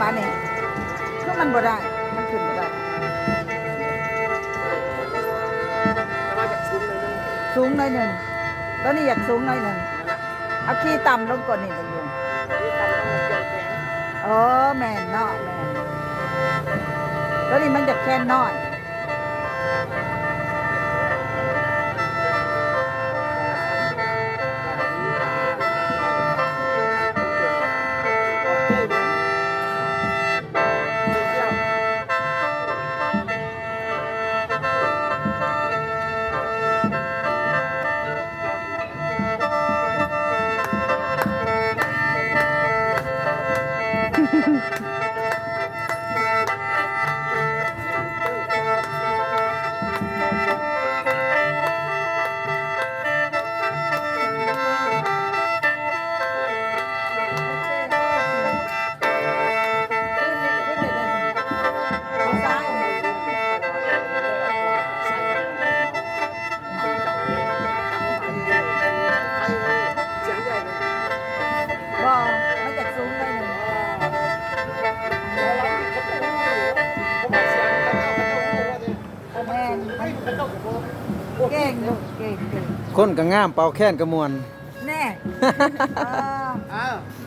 ອັນນີ້ຄືມັນບໍ່ໄດ້ ມັນຂຶ້ນບໍ່ໄດ້ ແຕ່ວ່າຢາກສູງໜ້ອຍໜຶ່ງ ສູງໜ້ອຍໜຶ່ງ ໂຕນີ້ຢາກສູງໜ້ອຍໜຶ່ງ ເອົາຄີ່ຕ່ຳລົງກວ່ານີ້ເບິ່ງດູ ອໍ ແມ່ນເນາະ ແມ່ນ ໂຕນີ້ມັນຢາກແຂນນ້ອຍ. ບໍ່ ມັນຈະສູງໜ້ອຍໜຶ່ງ ແມ່ນ ເກັ່ງລູກ ເກັ່ງ ເກັ່ງ ຄົນກໍງາມ ເປົ່າແຄນກໍມ່ວນ ແນ່ ເອີ.